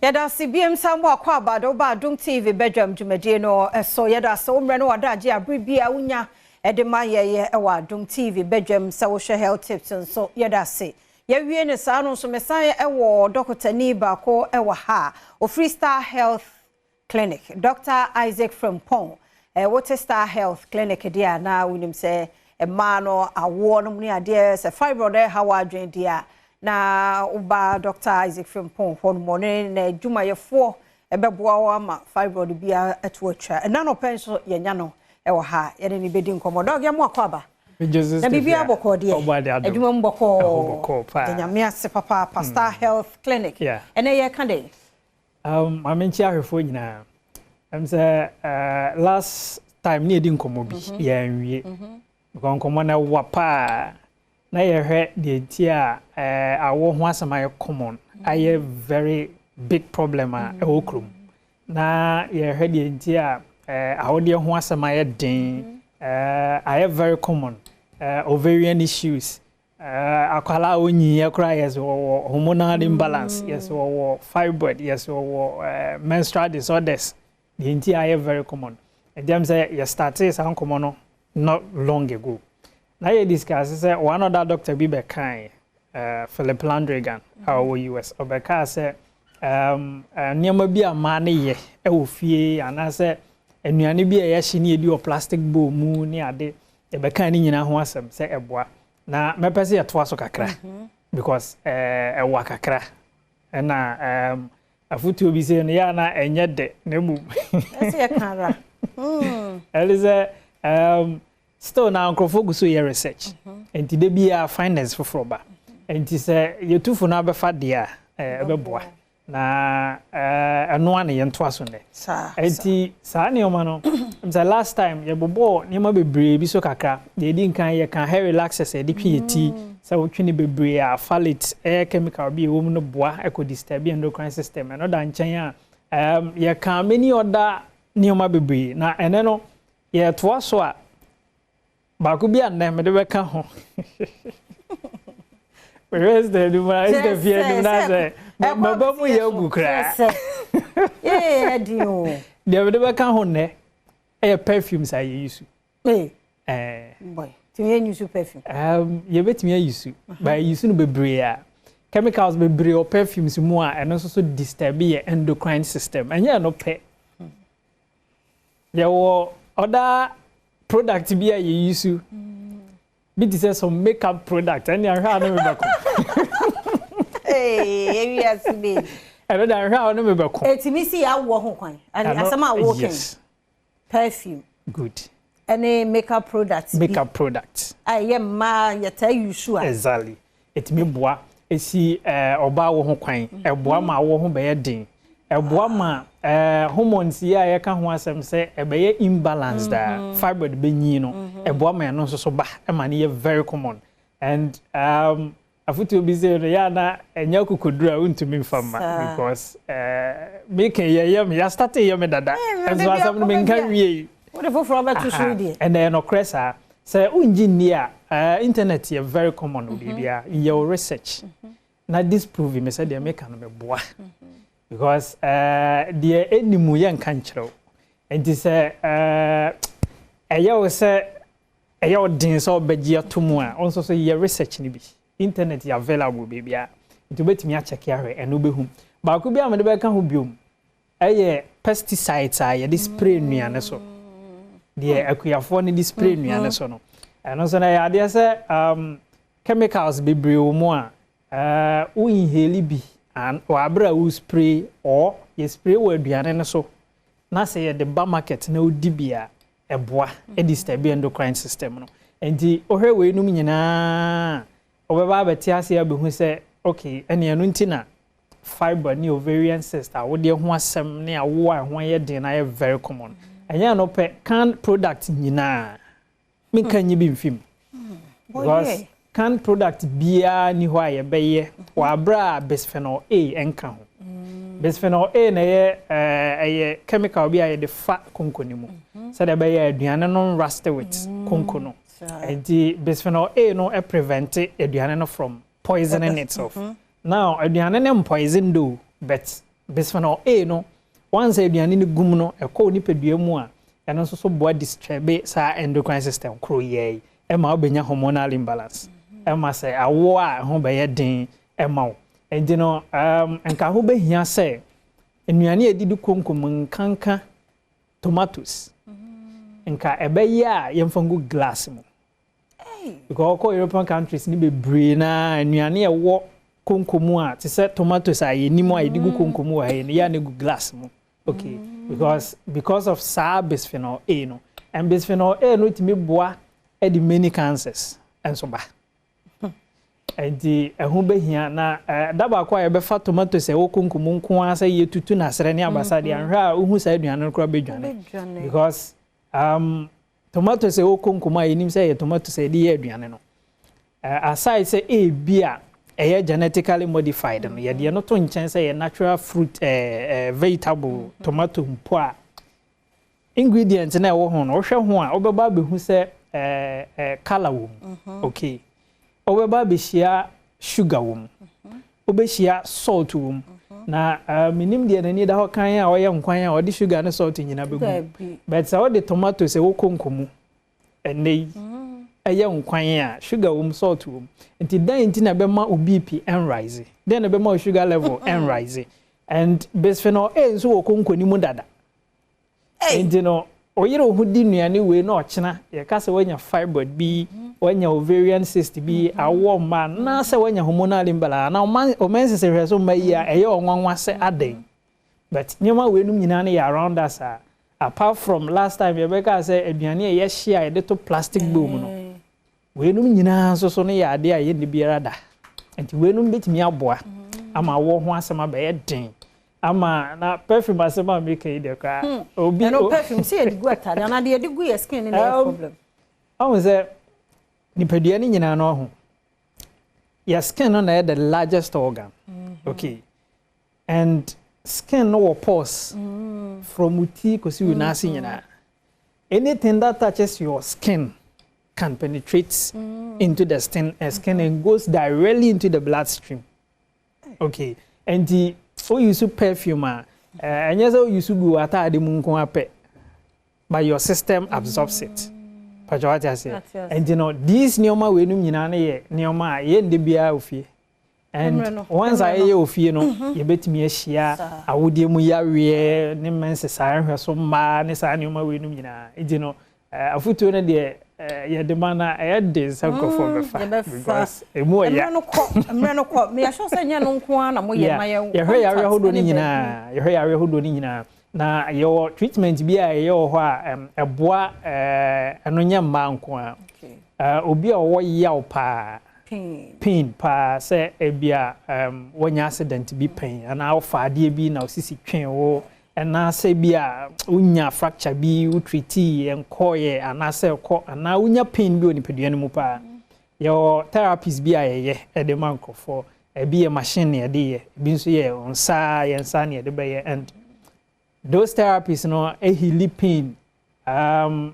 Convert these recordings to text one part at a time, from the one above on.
Yɛda ase biem san bɔ akɔ abado ba Adom TV badwam dwumadie no so. Yɛda ase wo mmerɛ no wadagye abere bi a wonya ɛde ma yɛyɛ ɛwɔ Adom TV badwam sɛ wohwɛ health tips nso. Yɛda ase. Yɛwie ne saa no nso, mesan ɛwɔ dɔkotani baako ɛwɔ ha, ofiri Star Health Clinic, Dr. Isaac Frimpong. Wote Star Health Clinic deɛ a, na wonim sɛ mmaa no awoɔ no mu ne adeɛ sɛ fibroid ɛha wɔ adwene deɛ a, na woba Dr. Isaac Frimpong hɔ nom ne n'adwumayɛfoɔ ɛbɛboa wo ama fibroid biara ɛto atwa. Ɛna nɔpɛ nso yɛnya no ɛwɔ ha, yɛne ne bɛdi nkɔmmɔ. Doc, yɛmo akɔ aba. Na biribiara bɔkɔɔ deɛ, adwuma mu bɔkɔɔ, de Nyame ase papaapa. Star Health Clinic, ɛnɛ yɛka dɛn? Maame, nkyi ahwɛfoɔ nyinaa. Sɛ last time ne yɛdi nkɔmmɔ bi, yɛnwie because nkɔmmɔ no ɛwa paa na yɛhwɛ deɛ nti a awɔ ho asɛm ayɛ common, ayɛ very big problem a ɛwɔ kurom, na yɛhwɛ deɛ nti a awodeɛ ho asɛm ayɛ den, ayɛ very common, ovarian issues, akwalaa a onyiiɛ koraa yɛ sɛ wɔwɔ hormonal imbalance, yɛ sɛ wɔwɔ fibroid, yɛ sɛ wɔwɔ menstrual disorders, deɛ nti ayɛ very common. Ɛntiam sɛ yɛ start saa nkɔmmɔ no not long ago na yɛ discuss sɛ one other doctor bi bɛkae, Philip Landrigan a ɔwɔ US, ɔbɛkaa sɛ nneɛma bi a mmaa no yɛ ɛwɔ fie anaasɛ nnuane bi a yɛhye ne yɛdi wɔ plastic bowl mu ne ade, yɛbɛka ne nyinaa ho asɛm sɛ ɛboa, na mɛpɛ sɛ yɛtoa so kakra because ɛwɔ kakra ɛna afotuo bi sɛ no yɛ ana ɛnyɛ dɛ na mmom ɛsɛ yɛka ara. Ɛne sɛ still na nkurɔfoɔ gu so yɛ research, nti de biara findings foforɔ ba, nti sɛ yɛtufo no abɛfa deɛ a ɛbɛboa na ɛno a na yɛntoa so nnɛ. Nti saa nneɛma no sɛ last time yɛbobɔɔ nneɛma bebree bi so kakra. Deɛ ɛdi nkan, yɛka hair relaxers a yɛde twe yɛ ti, sɛ wotwe ne bebree a, phthalate ɛyɛ chemical bi a ɛwɔ mu no boa ɛkɔ disturb endocrine system. Ɛno da nkyɛn a, yɛka many other nneɛma bebree, na ɛnɛ no yɛtoa so a baako bi a nnɛ mede bɛka ho. Mehwɛ sɛ anim a sɛ fie anim na sɛ maba mu yɛ agu koraa. Yɛɛ di o. Deɛ mede bɛka ho nnɛ ɛyɛ perfumes a yɛyi so. Ee. Ɛɛ. Boy, tumi yɛ use perfume? Yɛbɛtumi ayi so, ba yɛyi so no bebree a, chemicals bebree wɔ perfumes mu a ɛno nso so disturb yɛ endocrine system. Ɛnyɛ ɛno pɛ, yɛwɔ other product bi a yɛyi so bi te sɛ some makeup product, ɛne ahwɛ a no mebɛkɔ. Ee, ewi ase bi. Ɛno de, ahwɛ a no mebɛkɔ. Etimi si awɔ ho kwan. Asɛm a wɔka. Perfume. Good. Ɛne makeup product bi. Makeup product. A ɛyɛ mmaa yɛtaa use a. Exactly, ɛtumi boa esi ɔbaa wɔ ho kwan, ɛboa ma awɔ ho bɛyɛ den, ɛboa ma hormones yi a yɛka ho asɛm sɛ ɛbɛyɛ imbalance daa, fibroid bɛnyi no, ɛboa ma ɛno nso so ba ɛma no yɛ very common. And afotuo bi sɛ no yɛ ana ɛnyɛ kokoduro a wontumi mfa ma because meka yɛyɛ me yɛa start yɛ me dada, ɛnso asɛm no menka wie yi. Wode foforɔ bɛto so deɛ. Ɛnna ɛyɛ nokorɛ saa sɛ wongye nni a, internet yɛ very common wɔ biribiara. Yɛ wo research na disprove me sɛ deɛ meka no meboa, because deɛ ɛnim yɛ nka nkyerɛ wo. Nti sɛ ɛyɛ wo sɛ ɛyɛ wo den sɛ wobɛgye ato mu a, wo nso so yɛ research no bi. Internet yɛ available biribiara, nti wobɛtumi akyɛke ahwɛ, ɛno wobɛhu. Baako bi a mede bɛka ho biom ɛyɛ pesticides a yɛde spray nnuane so, deɛ akuafoɔ no de spray nnuane so no. Ɛno nso no ɛyɛ adeɛ sɛ chemicals bebree wɔ mu a wo inhale bi wɔ abere a wo spray or yɛ spray wɔ aduane no so, na sɛ yɛde ba market na wodi bi a, ɛboa ɛdisturb endocrine system no. Nti wohwɛ weinom nyinaa, wobɛba abɛte ase abɛhu sɛ okay, ɛne ɛno nti na fibroid ne ovarian cyst a wodeɛ ho asɛm ne awoɔ a ɛho ayɛ den na ayɛ very common. Ɛnyɛ no pɛ, canned product nyinaa, menka nyi bi mfim because canned product biara ni hɔ a yɛbɛyɛ wɔ abere a bisphenol A ɛnka ho. Bisphenol A na ɛyɛ chemical bi a yɛde fa konko ne mu sɛdeɛ ɛbɛyɛ aduane no rust with konko no. Nti bisphenol A no prevent aduane no from poisoning itself. Now aduane no mpoison though, but Bisphenol A no, once aduane no gum no, ɛkɔ wo nipadua mu a, ɛno nso so boa disturb saa endocrine system koro yɛ yi, ɛma wobɛnya hormonal imbalance, ɛma sɛ awoɔ a ɛho bɛyɛ den ɛma wo. Nti no nka ho bɛhia sɛ nnuane a yɛdidi konkom, nkanka tomatoes, nka ɛbɛyɛ a yɛmfa ngu glass mu, because ɔkɔ European countries ne bebree na nnuane a ɛwɔ konko mu a te sɛ tomatoes a yɛnim a yɛde gu konko mu wɔ ha yi no, yɛ a na gu glass mu, okay, because of saa bisphenol A no. And bisphenol A no tumi boa de many cancers nso ba, nti ɛho bɛhia na da baako a yɛbɛfa tomatoes a ɛwɔ konko mu nko ara sɛ yɛtutu n'asrɛ ne abasa deɛ, anhwɛ a wohu saa aduane no koraa bɛdwane, because tomatoes a ɛwɔ konko mu a yɛnim sɛ ɛyɛ tomatoes a yɛde yɛ aduane no, aside sɛ ebi a ɛyɛ genetically modified no, yɛde ɛno to nkyɛn sɛ yɛ natural fruit, vegetable tomato mpo a, ingredient na ɛwɔ ho no, wohwɛ ho a, wobɛba abɛhu sɛ colour wɔ mu, okay, wobɛba abɛhyia sugar wɔ mu, wobɛhyia salt wɔ mu. Na menim deɛ n'ani da hɔ kan a ɔyɛ nkwan a ɔde sugar ne salt nyina bɛgu, but sɛ wode tomatoes ɛwɔ konko mu ɛnɛ yi ɛyɛ nkwan a sugar wɔ mu, salt wɔ mu, nti dan nti na ɛbɛma wo BP ɛnrise, den na ɛbɛma wo sugar level ɛnrise? And bisphenol A nso wɔ konko ni mu dada. Nti no oyere wo ho di nnuane wei na ɔkyena yɛka sɛ woanya fibroid bi, woanya ovarian cyst bi, awɔ mma, anaasɛ woanya hormonal imbalance anaa ɔma nsesɛhwɛ so mma yi a, ɛyɛ ɔnwanwa sɛ adɛn. But nneɛma wei nom nyinaa no yɛ around us a, apart from last time yɛbɛka sɛ aduane a yɛhye a yɛde to plastic bowl mu no, weinom nyinaa nso so no yɛ adeɛ a yɛnni biara da. Nti weinom bɛtumi aboa ama awɔ ho asɛm abɛyɛ den ama. Na perfume asɛm a meka yi deɛ koraa, obi ɛno perfume sɛ yɛde gu atade anaa deɛ yɛde gu yɛ skin no na ɛyɛ problem? Ɔhu sɛ nipadua no nyinaa no, ɔho yɛ skin no na ɛyɛ the largest organ, okay, and skin no wɔ pores from wo ti kɔsi wo nan ase nyinaa. Anything that touches your skin can penetrate into the skin and goes directly into the bloodstream, okay. Nti o use perfume a, ɛnyɛ sɛ o use gu ataade mu nko apɛ, but your system absorbs it. Pàtó wate aseɛ? Nti no these nneɛma wei nom nyinaa no yɛ nneɛma a yɛn de biara wɔ fie, and once a yɛyɛ wɔ fie no, yɛbɛtumi ahyia awodeɛ mu yareɛ ne mɛnsesaa nhwɛ so mmaa ne saa nneɛma wei nom nyinaa. Nti no afotuo no deɛ yɛde ma na ɛyɛ den sɛ nkurɔfoɔ bɛfa, because emu ɔya. Mmerɛ no kɔ, mmerɛ no kɔ. Meyɛhwɛ sɛ nyɛ no nko ara na moyɛ ma yɛn. Yɛhwɛ yareɛ ahodoɔ no nyinaa, yɛhwɛ yareɛ ahodoɔ no nyinaa, na yɛwɔ treatment bi a yɛyɛ wɔ hɔ a ɛboa. Ɛno nyɛ mmaa nko a, obi a ɔwɔ yaw paa, pain paa, sɛ ebi a wɔnya accident bi pɛn anaa ɔfa adeɛ bi na osisi twɛn wo, anaasɛ bi a wonya fracture bi, wotreat nkɔɔyɛ, anaasɛ ɛkɔ, anaa wonya pain bi wɔ nipadua no mu paa, yɛwɔ therapies bi a yɛyɛ ɛde ma nkurɔfoɔ. Ebi yɛ machine na yɛde yɛ, ebi nso yɛ nsa, yɛn nsa na yɛde bɛyɛ, and those therapies no ɛheal pain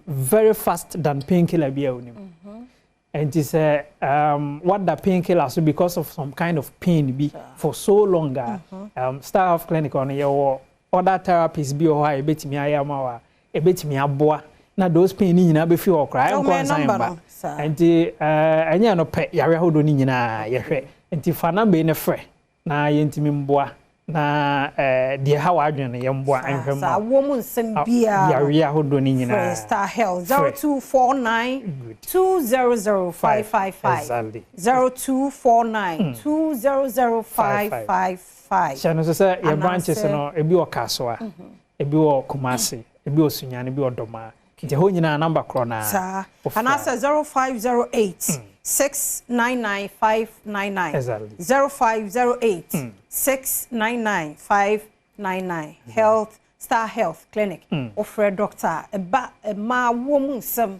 very fast than painkiller bi a wonim. Nti sɛ wada painkiller so because of some kind of pain bi for so long a, Star Health Clinic ɔno yɛwɔ other therapies bi wɔ hɔ a yɛbɛtumi ayɛ ama wo a ɛbɛtumi aboa na those pain ni nyinaa bɛfi hɔ koraa, ɛnkɔ nsan mba. Nti ɛnyɛ no pɛ, yare ahodoɔ no nyinaa yɛhwɛ. Nti fa number yi no frɛ na yɛntumi mboa na deɛ ha w'adwene no yɛmboa nhwɛ ma. Saa wɔ mu nsɛm biara, yare ahodoɔ no nyinaa. Star Health, 0249 200 555. 0249 200 555. Hyɛ no so sɛ yɛ branches no, ebi wɔ Kasoa, ebi wɔ Kumasi, ebi wɔ Sunyani, ebi wɔ Dɔmaa, nti ɛhɔ nyinaa number korɔ naa. Saa, anaasɛ 0508 699 599. 0508 699 599. Health Star Health Clinic, wofrɛ doctor ɛba mmaa wɔ mu nsɛm,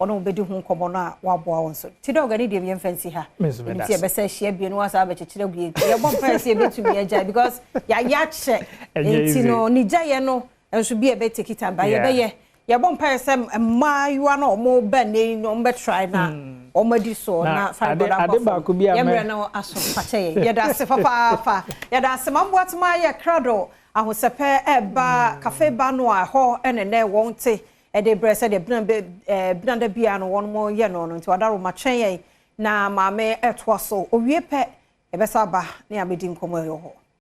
ɔno wobɛdi ho nkɔmmɔ no a waboa wo nso. Nti dɛ ɔgane deɛ yɛmfa nsi ha, nti yɛbɛsɛ ahyia bio no wasa abɛkyekyerɛ gu yɛ. Yɛbɔ mpaeɛ sɛ yɛbɛtumi agyae, because yɛayɛ akyɛ, nti no ne gyaeɛ no nso bi a ɛbɛtake time ba yɛbɛyɛ. Yɛbɔ mpaeɛ sɛ mmaayewa no a wɔn bɛ ne no wɔn bɛ try na wɔn adi so na fibroid ade aba baako bi a fam. Yɛmmerɛ no aso, fakyɛ yɛn. Yɛda ase papaapa. Yɛda ase mamboatema yɛ krado ahosɛpɛ ɛba cafe ba no a ɛhɔ ɛne nɛ wɔn te ɛde brɛ sɛdeɛ benada bia no wɔn mo yɛ no, nti wadaroma twɛn yɛn na maame ɛtoa so owie pɛ, yɛbɛsa aba ne abɛdi nkɔmmɔ ɛwɔ hɔ.